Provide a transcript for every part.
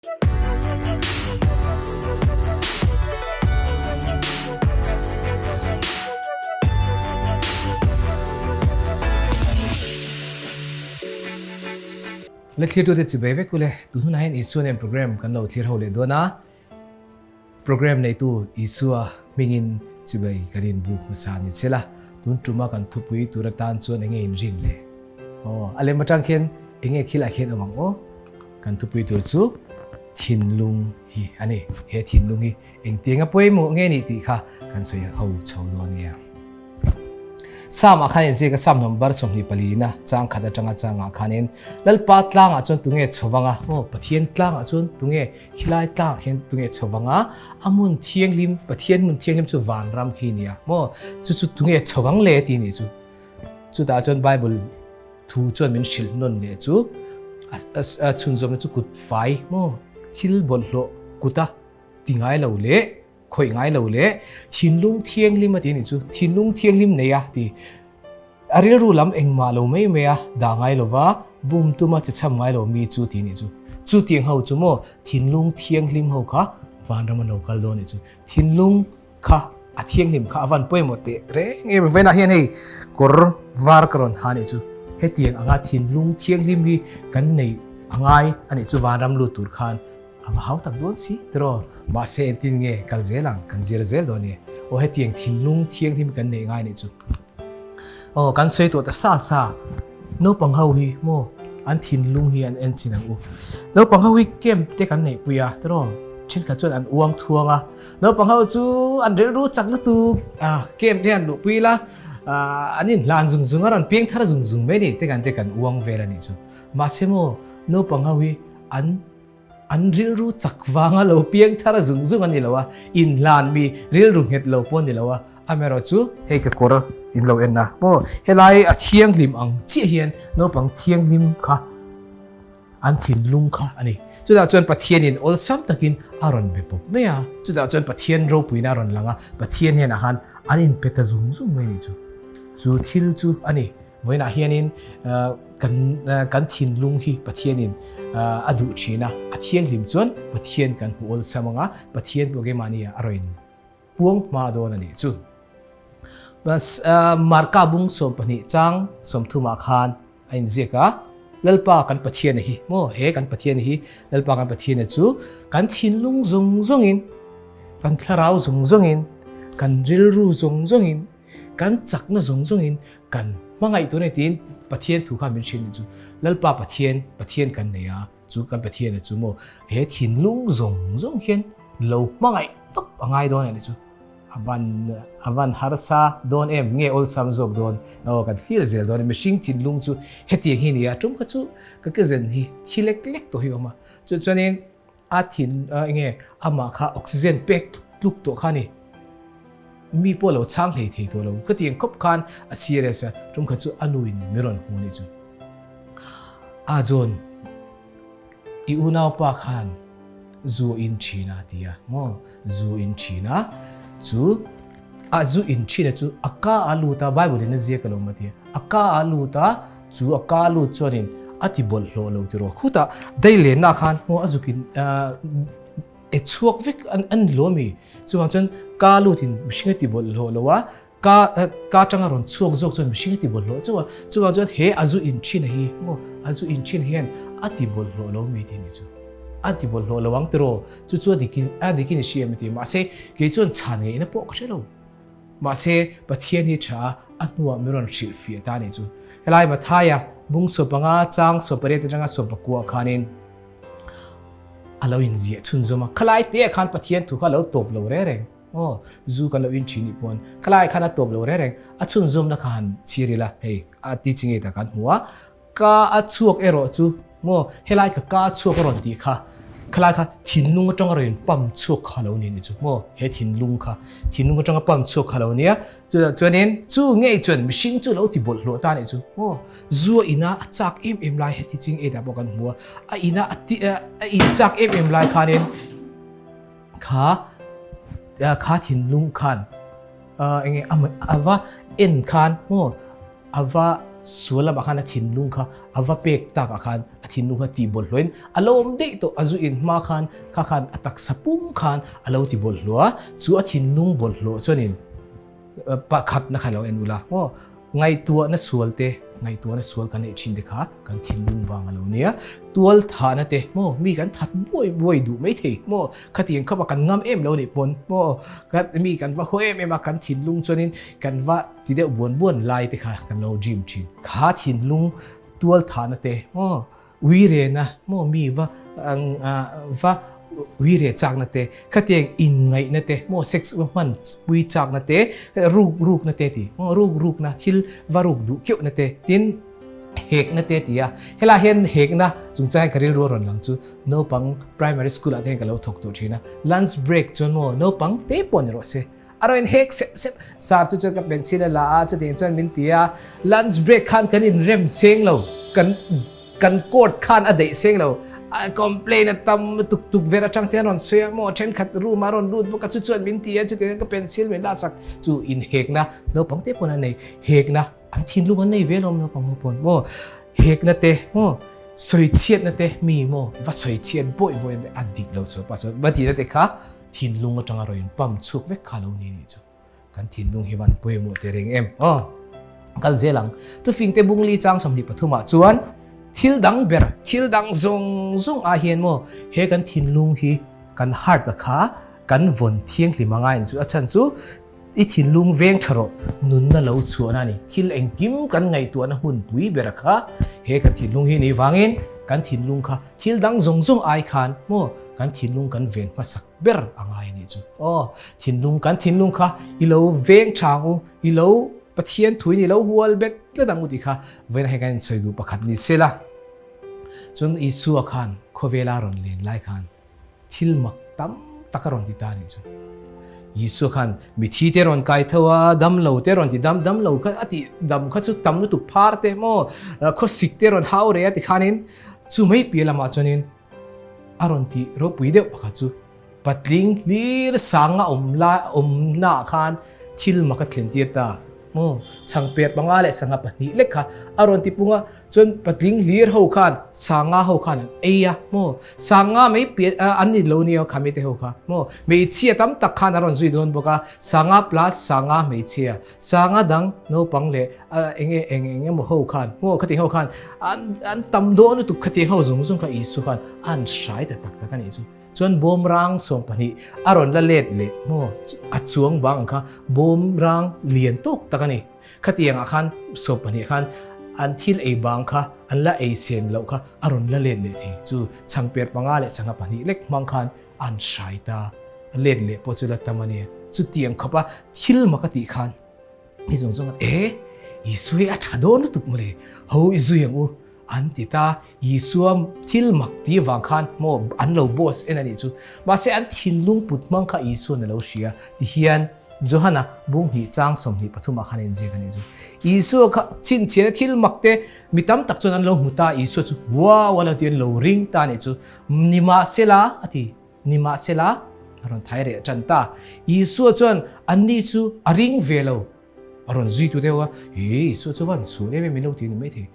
Le thlir tute chi bai vek ule tun hunah hian Isua nen program kan lo thlir ho leh dawn a program neitu Isua hmingin chibai kan in buk hmasa ni chela tun tuma kan thupui tur atan chuan enge in rin le aw a lem atang khian enge khilah khian awm ang aw Kan thupui tur chu thinlung hi a ni. He thinlung hi engtianga pawimawh nge nih tih kha kan sawi ho chho dawn nia. Psalm ah khan inziak a Psalm number 24 na chang khat atanga changah khanin Lalpa tlangah chuan tunge chhovanga aw Pathian tlangah chuan tunge khilai tlangah khian tunge chhovanga a hmun thianghlim Pathian hmun thianghlim chu vanram khi nia maw chu chu tunge chhovang le ti ni chu chutah chuan Bible Thu chuan min hrilh nawn leh chu a chhunzawmna chu kut fai maw thil bawlhhlawh kuta ti ngai lo leh khawih ngai lo leh thinlung thianghlim a ti a nih chu thinlung thianghlim nei a ti a rilru lam engmah lo mai mai a dah ngai lo va bum tuma che chham ngai lo mi chu ti a nih chu chutiang ho chu maw thinlung thianghlim ho kha vanram an lo kal dawn a nih chu thinlung Kha a thianghlim kha a van pawimawh teh reng em vawiinah hian hei kawr var ka rawn ha anih chu hetiang anga thinlung thianghlim hi kan nei a ngai anih chu vanram lut tur khan a va hau tak dawn si tiraw mahse entin nge kal zel ang kan zir zel dawn e aw hetiang thinlung thianghlim kan nei ngai anih chu aw kan sawi tawh ta sa sa naupang ho hi maw an thinlung hi an en chin ang u naupang ho hi camp te kan neihpui a tiraw thenkhat chuan an uang thuang a. Naupang ho chu an rilru chak lutuk a, camp te han luhpui la, an inhlan zung zung a, rawn piang thar zung zung mai ni te kan te kan uang vel a nih chu. Mahse maw naupang ho hi an an rilru chak vanga lo piang thar zung zung a ni lo a, inhlan mi rilru nghet lo pawh a ni lo a, amaherawh chu hei ka kawr in lo en a maw helai a thianghlim ang chiah hian naupang thianghlim kha An thinlung kha a ni. Chutah chuan Pathianin awlsam takin a rawn be pawp mai a. Chutah chuan Pathian ropuina a rawn lang a, Pathian hian a han an inpe ta zung zung mai a nih chu. Chu thil chu a ni. Vawiinah hianin kan kan thinlung hi Pathianin a duh thin a, a thianghlim chuan Pathian kan hmu awlsam ang a, Pathian pawh keimahni a rawn puang hma dawn a nih chu. Bas Marka bung 12 chang 30 ah khan A inziak a, Lalpa kan Pathiana hi, maw he kan Pathiana hi, Lalpa kan Pathiana chu kan thinlung zawng zawngin, kan thlarau zawng zawngin, kan rilru zawng zawngin, kan chakna zawng zawngin kan hmangaih tur a ni tiin Pathian thu khan min hrilh ni chu. Lalpa Pathian, Pathian kan nei a, chu kan Pathiana chu maw he thinlung zawng zawng hian lo hmangaih tawp a ngai dawn a ni chu. A van a van harsa dawn em nge awlsam zawk dawn aw kan thlir zel dawn a mihring thinlung chu hetiang hi nia tum kha chu ka ke zen hi thi lek lek tawh hi awm a chu chuanin a thin enge amah kha oxygen pek tluk tawh kha ni mi pawh lo chhang hlei thei tawh lo khatiang khawp khan a serious a tum kha chu a nu in mi rawn hmu ni chu a John I unaupa khan zu in thin a ti a maw? Zu in thin a, chu a zu in thin a chu a ka a lut a, Bible in a ziak alawm a ti a, a ka a lut a, chu a ka a lut chuanin a ti bawlhhlawh lo tiraw. Khutah dailenna khan maw a zuk in e chhuak vek a ni lo ami? Chuvang chuan ka lutin mihring a ti bawlhhlawh lo a, Ka ka atanga rawn chhuak zawk chuan mihring a ti bawlhhlawh chauh a, chuvang chuan he a zu in thin hi maw a zu in thin hian a ti bawlhhlawh lo mi tih a nih chu. A ti bawlhhlawh lo ang tiraw chu chu a dikin a dikin i hria em ti mahse kei chuan chhan ngeihna pawh ka hre lo. Mahse Pathian hi tha a, a hnuah min rawn hrilh fiah ta a nih chu. Helai Mathaia bung 15 chang 18 atanga 19 khanin a lo inziah chhunzawm a, khalai te ah khan Pathian thu kha a lo tawp lo reng reng. Aw, zu kan lo in thin nih pawn khalai khan a tawp lo reng reng, a chhunzawmna kha han chhir ila hei a ti chi ngei tak kan hmu a, ka a chhuak erawh chu maw helai ka ka a chhuak a rawn tih kha khalai kha thinlung atanga rawn in pump chhuak kha lo ni nih chu maw he thinlung kha thinlung atanga pump chhuak kha lo nia chutah chuanin chu ngei chuan mihring chu lo ti bawlhhlawh ta nih chu maw zu a ina a chak em em lai heti ching ei dah pawh kan hmu a a ina a ti a in chak em em lai khanin Kha kha thinlung khan enge ava en khan maw ava sual lamah khan a thinlung kha ava pek tak ah khan a thinlung kha tih bawlhhlawhin a lo awm daih tawh a zu in hma khan kha khan a taksa pum khan a lo ti bawlhhlawh a, chu a thinlung bawlhhlawh chuanin pakhatna kha lo en ula maw ngaihtuahna sual te ngaihtuahna sual kan neih thin te kha kan thinlung vang a lo nia tual thahna te maw mi kan that buai buai duh mai thei maw khatiang khawpa kan ngam em lo nih pawn maw mi kan va haw em em a kan thinlung chuanin kan va ti deuh buan buan lai te kha kan lo dream thin kha thinlung tual thahna te maw uirena maw mi va va uire chakna te khatiang inngaihna te maw sex va hman pui chakna te ruk rukna te ti maw ruk rukna thil va ruk duh keuhna te tin hekna te ti a helai hian hekna chungchang hian ka rilru a rawn lang chu naupang primary school ah te hian ka lo thawk tawh thin a lunch break chuan maw naupang te pawh ni rawh se A rawn hek sep sep. Sir chu chuan ka pencil a la a, chutiang chuan min ti a, lunch break khan kan inrem seng lo, kan kan court khan a daih seng lo, a complain a tam tuk tuk ver atang te an rawn sawi a, maw thenkhat room a rawn lut bawk a, chu chuan min ti a, chutiang ka pencil min laksak chu inhekna naupang te pawn an nei, hekna an thinlung an nei ve alawm naupang ho pawn maw, hekna te maw sawichhiatna te mi maw va sawichhiat bawih bawih a dik lo sawi pa sawi va tihna te kha Thinlung atanga rawn pump chhuak vek kha lo ni nih chu. Kan thinlung hi van pawimawh teh reng em? Aw, kal zel ang. Tufing te bungli chang 23 ah chuan thil dang ber, thil dang zawng zawng ah hian maw he kan thinlung hi kan heart a kha kan vawn thianghlim anga in chu a chhan chu i thinlung veng tha rawh nunna lo chhuahna a ni. Thil engkim kan ngaihtuahna hmunpui ber a kha he kan thinlung hi ni vangin kan thinlung kha Thil dang zawng zawng ai khan maw kan thinlung kan ven hmasak ber a ngai a nih chu. Aw, thinlung kan thinlung kha i lo veng tha ang u, i lo Pathian thuin i lo hual bet tlat ang u tih kha vawiin hei kan insawi duh pakhat ni se la. Chuan Isua khan khawvela rawn len lai khan Thil mak tam tak a rawn ti ta a nih chu. Isua khan mithi te rawn kai tho a, dam lo te rawn ti dam, dam lo kha a tih dam kha chu tam lutuk phar te maw, khawsik te rawn hau reh a ti khanin chu mai piah lamah chuanin a rawn tih ropui deuh pakhat chu patling hlir sanga awm lai awmnaah khan thil mak a thlen tir ta maw, chhangper panga leh sangha pahnih lek kha a rawn ti pung a. Chuan patling hlir ho khan sanga ho khan an ei a maw sanga mai pian an ni lo nia khami te ho kha maw hmeichhia tam tak khan a rawn zui dawn bawk a sanga plus sanga hmeichhia sanga dang naupang leh eng nge eng eng emaw ho khan maw khatiang ho khan an an tam dawn lutuk khatiang ho zawng zawng kha Isua khan an hrai ta tak tak a nih chu chuan bawmrang 12 a rawn la let leh maw a chuang bang ang kha bawmrang lian tawk tak a ni. Khatiangah khan 12 khan an thil ei bang kha an la ei sen loh kha a rawn la let leh thei. Chu chhangper panga leh sangha pahnih lek hmang khan an hrai ta. A let leh pawh chu la tam a nia. Chutiang khawpa thil mak a tih khan mi zawng zawng e Isua hi a tha dawn lutuk mawle, ho i zui ang u an ti ta. Isua thil mak tih vang khan maw an lo boss en a nih chu. Mahse an thinlung put hmang kha Isua'n a lo hria tihian Johana bung hnih chang 23 ah khan a inziak a nih chu. Isua kha chhinchhiahna thil mak te mi tam tak chuan an lo hmu ta, Isua chu wow a lo ti an lo ring ta a nih chu. Nimahsela a ti, nimahsela a rawn thai reh tan ta. Isua chuan anni chu a ring ve lo, a rawn zui tu deuh a, He Isua chu van sual em em in lo ti a ni maithei.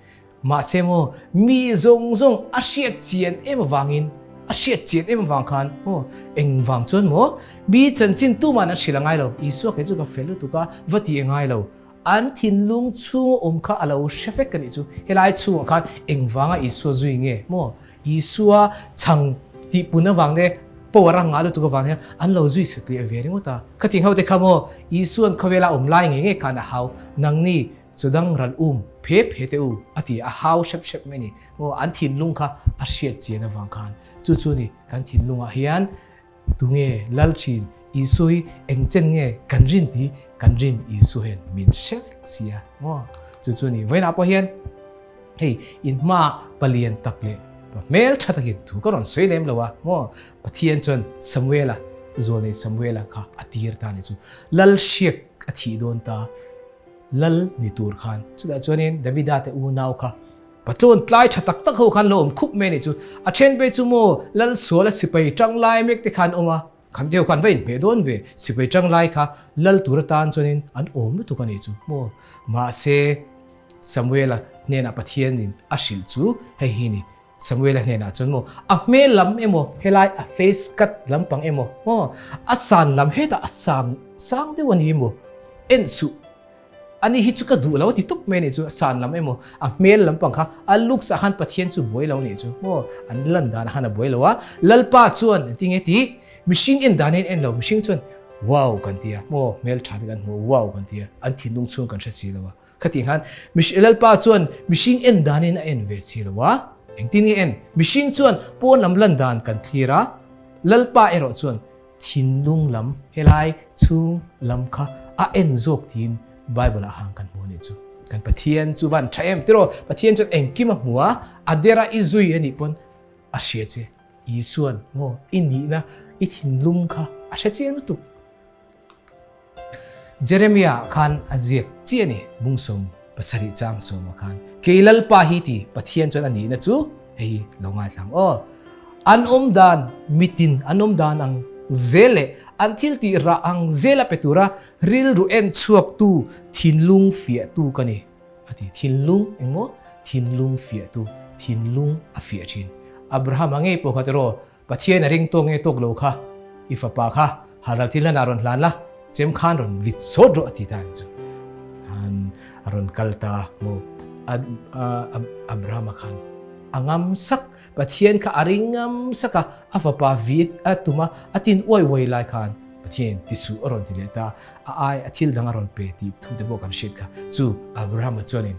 Mahse maw, mi zawng zawng a hriat chian em avangin, a hriat chian em avang khan maw, engvang chuan maw, mi chanchin tuman an hrilh a ngai lo, Isua kei chu ka fel lutuk a, va ti a ngai lo. An thinlung chhunga awm kha a lo hre vek ka nih chu, helai chhungah khan engvanga Isua zui nge maw, Isua chhang tihpun avang te, power a ngah lutuk avang hian an lo zui satliah ve ringawt a. Khatiang ho te kha maw, Isua'n khawvela awm lai ngei ngei khan a hau, nangni Chudang ral um phe phe teh u a ti a hau hrep hrep mai a ni. Aw an thinlung kha a hriat chian avang khan chu chu ni kan thinlungah hian tunge lal thin Isua hi eng chen nge kan rin tih kan rin Isua hian min hre vek si a maw chu chu ni vawiinah pawh hian hei in hma palian tak leh hmel tha takin thu ka rawn sawi lem lo a maw Pathian chuan Samuela zualnei Samuela kha a tir ta ni chu lal hriak a thih dawn ta. Lal ni tur khan chutah chuanin Davida te unau kha patlawn tlai tha tak tak ho khan lo awm khup mai a nih chu. A then phei chu maw lal suala sipai tang lai mek te khan awm a, khan te ho khan va inhmeh dawn ve, sipai tang lai kha lal tur atan chuanin an awm lutuk a nih chu maw. Mahse Samuela hnenah Pathianin a hrilh chu hei hi ni. Samuela hnenah chuan maw a hmel lam emaw helai a face cut lampang emaw maw a san lam hetah a sang sang deuh a ni maw en suh ani hi chu ka duh lo a ti tawp mai a nih chu a san lam emaw a hmel lampang kha a looks ah khan Pathian chu buai lo a nih chu maw an lan danah khan a buai lo a Lalpa chuan engtin nge tih mihring en dan hian en lo mihring chuan wow kan ti a maw hmeltha te kan hmu wow kan ti a an thinlung chhung kan hre si lo a. Khatih khan Lalpa chuan mihring en danin a en ve si lo a, engtin nge en? Mihring chuan pawn lam lan dan kan thlir a, Lalpa erawh chuan thinlung lam helai chhung lam kha a en zawk tiin Bible ah hang kan hmu a nih chu. Kan Pathian chu van tha em tiraw? Pathian chuan engkim a hmu a, a dera i zui a nih pawn a hria che. Isuan maw i nihna i thinlung kha a hre chiang lutuk. Jeremia khan a ziak chiah a ni, bungsawm pasarih chang sawma khan, Kei Lalpa hi ti Pathian chuan a nihna chu hei hi lo ngaithla ang aw. An awm dan mitin an awm dan ang zel leh an thil tih rah ang zela pe tura rilru en chhuaktu thinlung fiahtu ka ni a ti. Thinlung engmaw? Thinlung fiahtu, thinlung a fiah thin. Abrahama ngei pawh kha tiraw Pathian a ring tawk nge tawk lo kha i fapa kha halral thil hlan ah rawn hlan la, chem khan rawn vit sawt rawh a ti ta ang chu. Khan a rawn kal ta maw Abrahama khan a ngam sak, Pathian kha a ring ngam sak a, a fapa vit a tum a, a tin uai uai lai khan Pathian ti suh a rawn ti leh ta, a ai a thil dang a rawn pe tih thu te pawh kan hriat kha. Chu Abrahama chuanin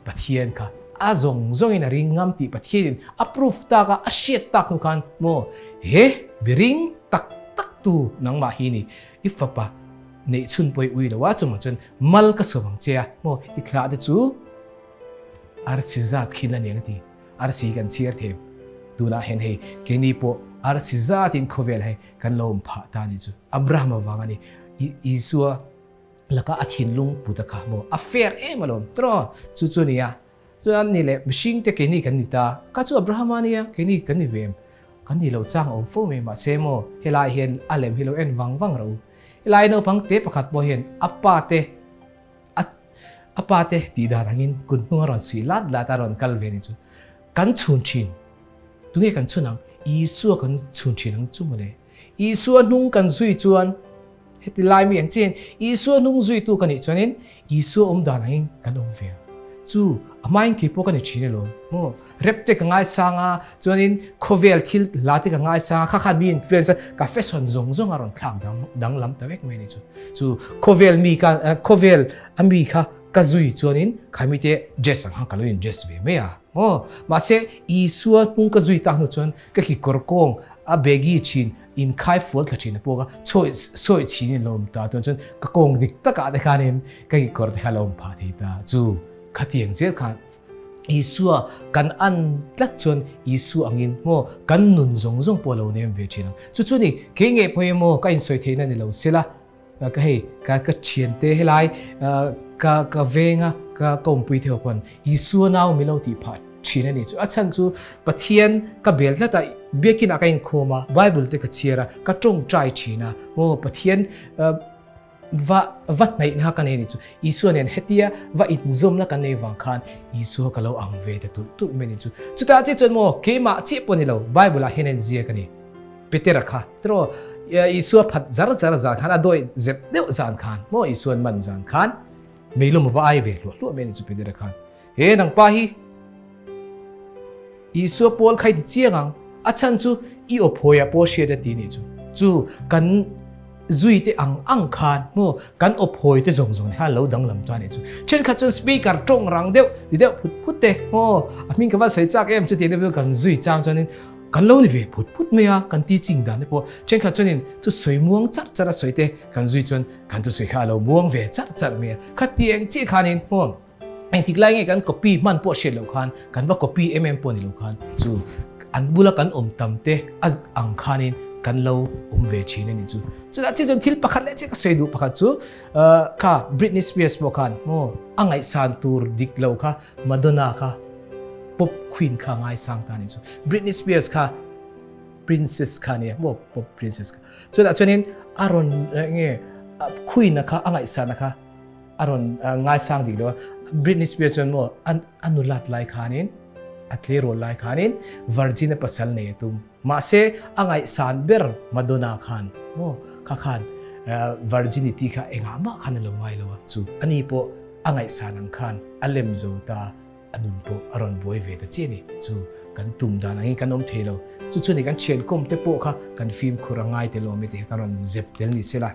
Pathian kha a zawng zawngin a ring ngam tih Pathianin a proof tak a, a hriat tak hnu khan maw he mi ring tak tak tu nangmah hi ni i fapa neih chhun pawh i ui lo a, chungah chuan mal ka sawm ang che a maw i thlah te chu arsi zat khin a ni ang a ti, arsi kan chhiar them tunah hian hei keini pawh arsi zatin khawvel hei kan lo awm phah ta a nih chu Abraham avang a ni Isua Laka a thinlung put a kha maw? A fair em alawm tiraw? Chu chu a ni a. Chuan ni leh mihring te keini kan ni ta. Kha chu Abrahama a nia, keini kan ni ve em? Kan ni lo chang a awm fo mai mahse maw helai hian a lem hi lo en vang vang rawh u. Helai naupang te pakhat pawh hian a pa te a a pa te tih dan angin kut hnung a rawn suih lat lat a rawn kal ve ni chu. Kan chhun thin. Tunge kan chhun ang? Isua kan chhun thin ang chu mawle. Isua hnung kan zui chuan heti lai mi ang chiin Isua hnung zuitu ka nih chuanin Isua awm dan angin kan awm ve a. Chu a hmain kei pawh ka ni thin alawm maw? Rep te ka ngaisang a, chuanin khawvel thil hla te ka ngaisang a, kha khan mi influence a, ka fashion zawng zawng a rawn thlak dang danglam ta vek mai a ni chu. Chu khawvel mi ka khawvel a mi kha ka zui chuanin khaimi te dress ang khan ka lo in dress ve mai a maw? Mahse Isua hnung ka zui tak hnu chuan Ka kikawr kawng a baggy thin in khai fual thla thin a pawk a, chhawi sawi chhin in lo awm ta chuan chuan ka kawng dik takah te khanin ka kikawr te kha lo awm phah thei ta chu khatiang zel khan Isua kan an tlat chuan Isua angin maw kan nun zawng zawng pawh a lo nem ve thin ang. Chu chu ni kei ngei pawh hi maw ka insawi theihna ni lo sela Ka hei ka ka thiante helai ka ka venga ka ka awmpui theuh pawn Isua nau mi lo tih phah thin a ni chu. A chhan chu Pathian ka bel tlat a, biakin ah ka inkhawm a, Bible te ka chhiar a, ka tawngtai thin a, aw Pathian va va hnaihna ka nei a ni chu. Isua nen hetia va inzawmna kan nei vang khan Isua ka lo ang ve ta tulh tulh mai a ni chu. Chutah chiah chuan maw keimah chiah pawh ni lo Bible ah hian a inziak a ni. Petera kha tiraw Isua phat zar zar zan khan a dawi zep deuh zan khan maw Isuan man zan khan meilum va ai ve hluah hluah mai a ni chu Petera khan he nang pa hi Isua pawl khai ti chiang ang a chhan chu i aw phawi ah pawh hriat a ti nih chu chu kan zui te ang ang khan maw kan aw phawi te zawng zawng khan lo danglam ta nih chu thenkhat chuan speaker tawng rang deuh ti deuh phut phut te maw a hming ka va sawi chak em chutiang te kan zui chang chuanin Kan lo ni ve phut phut mai a, kan teaching dan te pawh thenkhat chuanin thusawi muang charh charh a sawi te kan zui chuan kan thusawi kha a lo muang ve charh charh mai a. Khatiang chiah khanin maw engtik lai nge kan copy hman pawh hriat loh khan kan va copy em em pawh ni lo khan chu an bula kan awm tam te a ang khanin kan lo awm ve thin a ni chu. Chutah chiah chuan thil pakhat leh chiah ka sawi duh pakhat chu kha Britney Spears pawh khan maw a ngaihsan tur dik lo kha Madonna kha pop queen kha ngaisang ta ni chu Britney Spears kha princess kha ni mo pop princess kha chutah chuanin a rawn nge queen a kha a ngaihsan a kha a rawn ngaisang dik lo a Britney Spears chuan mo a nulat lai khanin. A tleirawl lai khanin Virgin a pasal nei a tum. Mahse, a ngaihsan ber Madonna khan maw kha khan virginity kha engah mah khan a lo ngai lo a, chu ani pawh a ngaihsan ang khan a lem zo ta a nun pawh a rawn buai ve ta chiah a ni. Chu kan tum dan angin kan awm thei lo. Chu chu ni kan thiankawm te pawh kha kan fimkhur a ngai tel awm e tih kha kan rawn zep tel ni sela.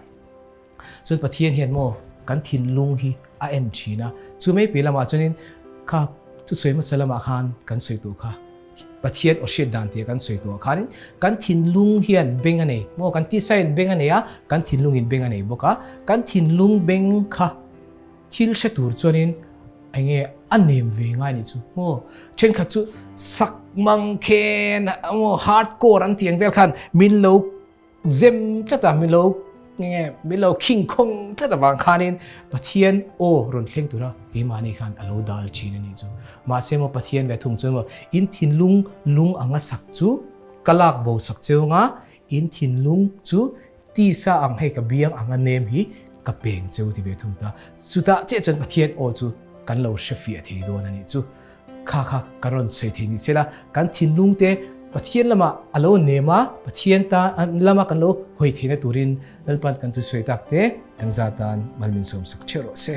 Chuan Pathian hian maw kan thinlung hi a en thin a, chu mai piah lamah chuanin kha thusawi hmasa lamah khan kan sawi tawh kha, Pathian aw hriat dan tia kan sawi tawh ah khanin kan thinlung hian beng a nei maw, kan tisa in beng a nei a, kan thinlungin beng a nei bawk a, kan thinlung beng kha thil hre tur chuanin eng nge a nem ve ngai nih chu maw, thenkhat chu sak mang khen maw hardcore an tih ang vel khan min lo Zem tlat a, min lo nge min lo khing khawng tlat avang khanin Pathian aw rawn thleng tura keimahni khan a lo dal thin a nih chu. Mahse maw Pathian ve thung chuan maw in thinlung lung anga sak chu ka lak bo sak cheu anga in thinlung chu tisa ang hei ka biang anga nem hi ka peng cheu ti ve thung ta. Chutah chiah chuan Pathian aw chu kan lo hre fiah thei dawn a nih chu. Kha kha kan rawn sawi thei ni sela, kan thinlung te Pathian lamah a lo nem a, Pathian ta lama kan lo hawi theihna turin Lalpan kan thusawi tak te kan za tan mal min sawmsak theuh rawh se.